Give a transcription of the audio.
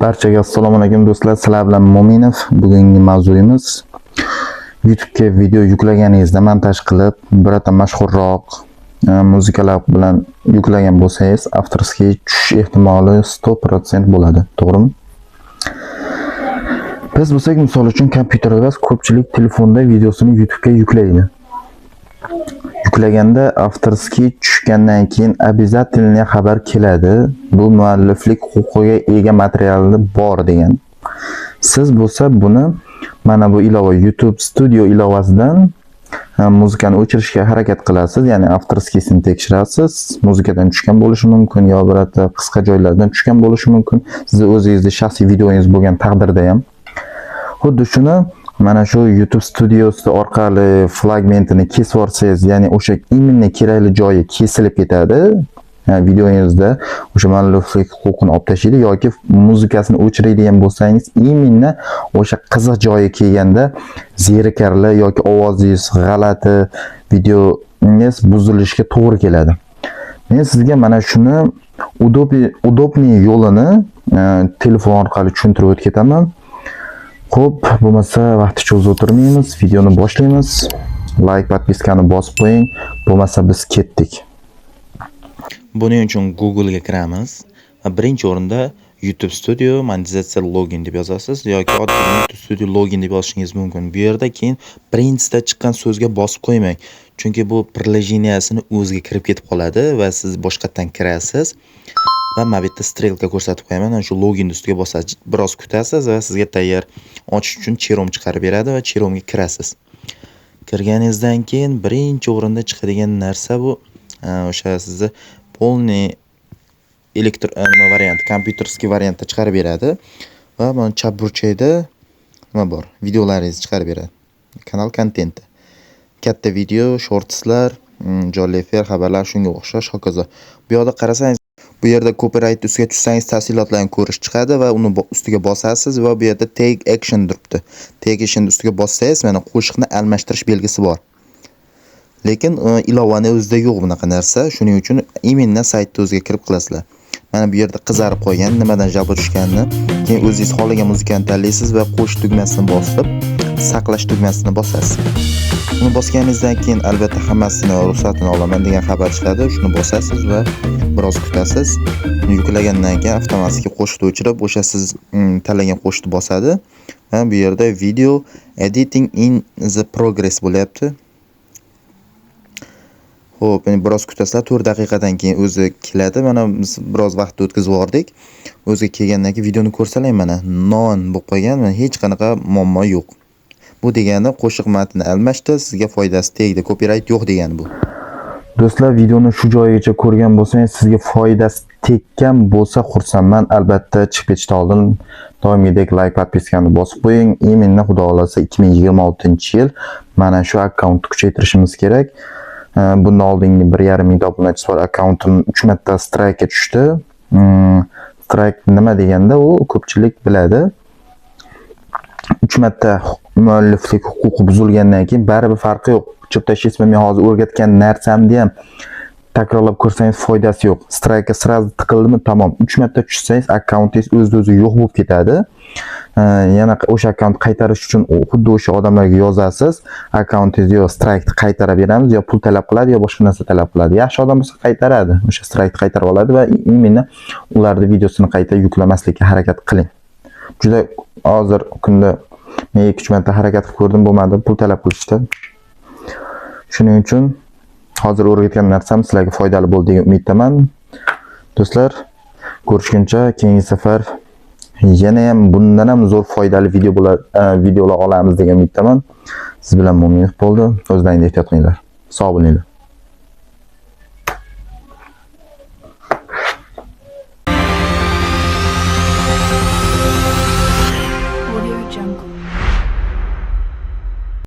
Barchaga assalomu alaykum, do'stlar. Sizlar bilan Mo'minov. Bugungi mavzuyimiz: YouTube'ga video yuklaganingizda montaj qilib, birorta mashhurroq muzikalar bilan yuklagan bo'lsangiz, авторский tushish ehtimoli 100% bo'ladi, to'g'rimi? Biz bo'lsak, misol uchun, kompyuterda emas, ko'pchilik telefonda videosini YouTube'ga yuklaydi. Yuklaganda авторский tushgandan keyin обязательно xabar keladi. Bu mualliflik huquqiga ega materialni bor degan. Siz bo'lsa buni mana bu ilova, YouTube Studio ilovasidan muzikani o'chirishga harakat qilasiz, ya'ni авторский sini tekshirasiz. Muzikadan tushgan bo'lishi mumkin yo birorta qisqa joylardan tushgan bo'lishi mumkin. Sizni o'zingizni shaxsiy videongiz bo'lgan taqdirda ham xuddi shuni mana shu YouTube Studiosi orqali fragmentini kesib yuborsangiz, ya'ni o'sha именно kerakli joyi kesilib ketadi. Videongizda o'sha mualliflik huquqini olib tashlaydi yoki muzikasini o'chiradigan bo'lsangiz, именно o'sha qiziq joyi kelganda zerikarli yoki ovozingiz g'alati, videongiz buzilishiga to'g'ri keladi. Men sizga mana shuni удобный yo'lini telefon orqali tushuntirib o'tib ketaman. Xo'p, bo'lmasa vaqtni cho'zib o'tirmaymiz, videoni boshlaymiz. Like, подписка ni bosib qo'ying. Bo'lmasa biz ketdik. Buning uchun Google'ga kiramiz va birinchi o'rinda YouTube Studio monetizatsiya login deb yozasiz yoki oddiy YouTube Studio login deb yozishingiz mumkin. Bu yerda keyin birinchisida chiqqan so'zga bosib qo'ymang. Chunki bu приложения sini o'ziga kirib ketib qoladi va siz boshqatdan kirasiz va mana bu yerda strelka ko'rsatib qo'yaman. Ana shu loginni ustiga bosasiz. Biroz kutasiz va sizga tayyor ochish uchun Chrome chiqarib beradi va Chrome'ga kirasiz. Kirganingizdan keyin birinchi o'rinda chiqadigan narsa bu o'sha sizni полный elektr nima variant, компьютерский variantda chiqarib beradi va mana chap burchakda nima bor, videolaringizni chiqarib beradi. Kanal kontenti. Katta video, shortslar, jonli efir, xabarlar, shunga o'xshash, hokazo. Bu yoqda qarasangiz, bu yerda copyright ustiga tushsangiz, tafsilotlarni ko'rish chiqadi va uni ustiga bosasiz va bu yerda take action turibdi. Take action ustiga bossangiz, mana qo'shiqni almashtirish belgisi bor. Lekin ilovani o'zida yo'q bunaqa narsa. Shuning uchun именно saytni o'ziga kirib qilasizlar. Mana bu yerda qizarib qolgan, nimadan жалоба tushganini, keyin o'zingiz xohlagan muzikani tanlaysiz va qo'shiq tugmasini bosib, saqlash tugmasini bosasiz. Uni bosganingizdan keyin albatta hammasini ruxsatini olaman degan xabar chiqadi. Shuni bosasiz va biroz kutasiz. Yuklagandan keyin avtomatik qo'shiqni o'chirib, o'sha siz tanlagan qo'shiqni bosadi. Va bu yerda video editing in the progress bo'lyapti. Xo'p, endi biroz kutasizlar, 4 daqiqadan keyin o'zi keladi. Mana biz biroz vaqt o'tkazib yubordik. O'zi kelgandan keyin videoni ko'rsalar, mana non bo'lib qolgan, mana hech qanaqa muammo yo'q. Bu degani qo'shiq matni almashdi, sizga foydasi tegdi, copyright yo'q degani bu. Do'stlar, videoni shu joyigacha ko'rgan bo'lsangiz, sizga foydasi tekkan bo'lsa, xursandman. Albatta, chiqib ketishdan oldin doimgidek like, подписка ni bosib qo'ying. Именно, Xudo xohlasa, 2026-yil mana shu akkauntni kuchaytirishimiz kerak. Bundan oldingi 1,5 mingta obunachisi bor akkauntim 3 marta strike'ga tushdi. Strike nima deganda, u ko'pchilik biladi. 3 marta mualliflik huquqi buzilgandan keyin baribir farqi yo'q. O'chirib tashlaysizmi, men hozir o'rgatgan narsamni ham takrorlab ko'rsangiz, foydasi yo'q. Strike'ga сразу tiqildimi, tamom. 3 marta tushsangiz, akkauntingiz o'zida o'zi yo'q bo'lib ketadi. Yana o'sha akkaunt qaytarish uchun xuddi o'sha odamlarga yozasiz. Akkauntingizni yo strike'ni qaytarib beramiz, yo pul talab qiladi, yo boshqa narsa talab qiladi. Yaxshi odam bo'lsa qaytaradi. O'sha strike'ni qaytarib oladi va именно ularni videosini qayta yuklamaslikka harakat qiling. Juda hozir kunda men 2-3 marta harakat qilib ko'rdim, bo'lmadi, pul talab qilishdi. Shuning uchun hozir o'rgatgan narsam sizlarga foydali bo'ldi degan umiddaman. Do'stlar, ko'rishguncha, keyingi safar yana ham bundan ham zo'r foydali video bo'lar, videolar olamiz degan umiddaman. Siz bilan Mo'minov bo'ldi. O'zlaringni ehtiyot qilinglar. Sog' bo'linglar.